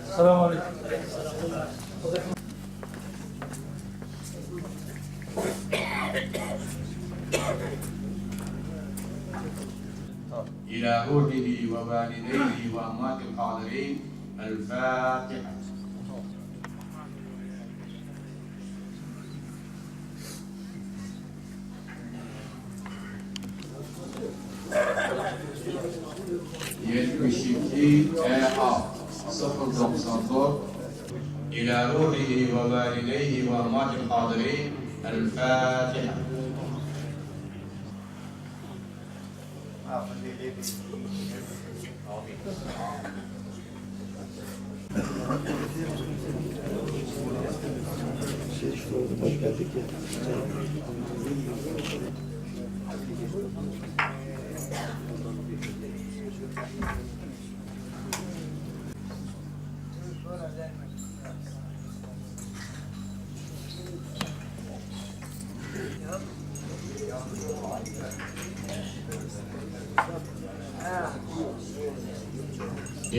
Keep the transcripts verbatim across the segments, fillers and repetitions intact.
السلام عليكم. إلى روحه ووالديه وأموات الحاضرين. الفاتحة. Yetmiş iki E A sıfır doksan dört. إلى روحه ووالديه وأموات الحاضرين. الفاتحة.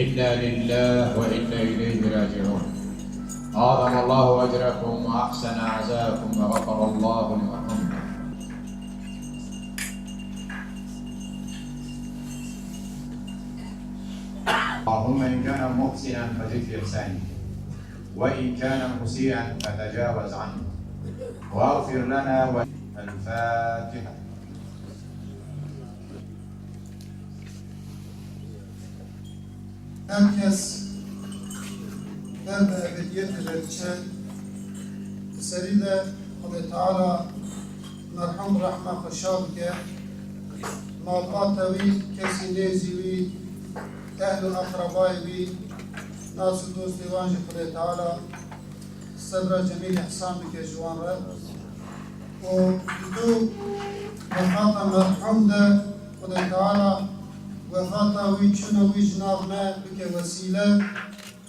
إنا لله وإنا إليه راجعون. أعظم الله أجركم وأحسن عزاكم وغفر الله لمرحومكم. اللهم إن كان محسنا فزد في إحسانه، وإن كان مسيئا فتجاوز عنه، واغفر لنا و-، الفاتحة. Her kes ber bi ebediyetê ve diçe, di serî de Xwedê Teala merhûm rehma xwe şa bike, malbata wî, kesî nêzî wî, ehl û eqrebayê wî, nas û dostê wan jî Xwedê Teala sebra cemîl îhsan bike ji wan re. Û di dû wefata merhûm de Xwedê Teala wefata wî, çûna wî ji nav me bike wesîle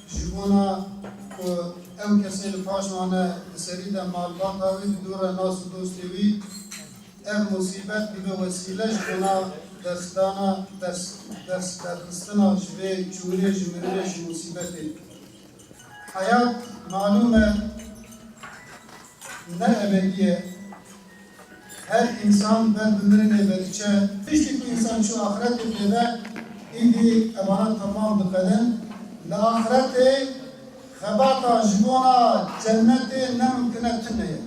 ji bona ku ew kesê li paş wan e, di serî de malbata wî, di dû re nas û dostê wî, ev musîbet bibe wesîle ji bona dersdana, ders, ders derxistina ji vê çûnê, ji mirinê, ji musîbetê. Heyat malûm e, ne ebedî ye. Her însan ber bi mirinê ve diçe. Piştî ku însan çû axretê pê ve, îdî evana temam diqedin. Li axretê xebata ji bona cennetê ne mimkin e, tune ye.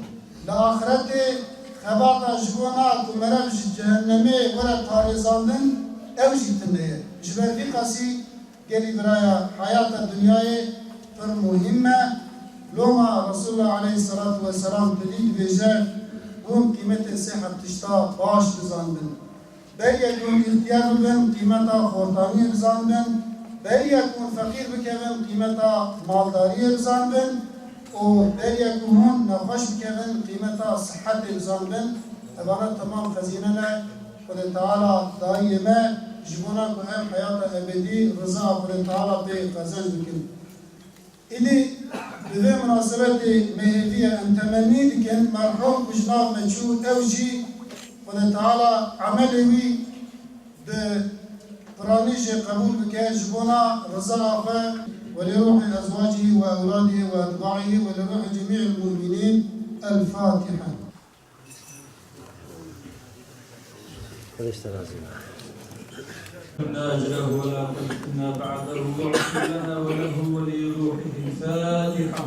Li axretê xebata ji bona ku meriv ji cehennemê were parêzandin, ew jî tune ye. Ji ber vî qasî, Gelî biraya, heyata dinyayê pir muhîm e. Loma Resulullah aleyhisselatu vesselam tilî dibêje, hûn qîmetê sê heb tişta baş bizanbin. Beriya ku hûn îxtiyar bibin, qîmeta xortaniyê bizanbin. Beriya ku hûn feqîr bikevin, qîmeta maldariyê bizanbin. Û beriya ku hûn nexweş bikevin, qîmeta sihetê bizanbin. Evana temam xezîne ne. Xwedê Teala dayiyê me ji bona ku em heyata ebedî riza Xwedê Teala pê qezenc bikin. Îdî bi vê minasebetê me hêviye, em temennî dikin, merhûm ku ji nav me çû, ew jî Xwedê Teala emelê wî bi piranî jê qebûl bike ji bona riza xwe, ولروح أزواجه وأولاده وأتباعه ولروح جميع المؤمنين. الفاتحة. Xwedê ji te razî be. لا أجره ولا قيمتنا بعده واغفر لنا وله ولروحه. الفاتحة.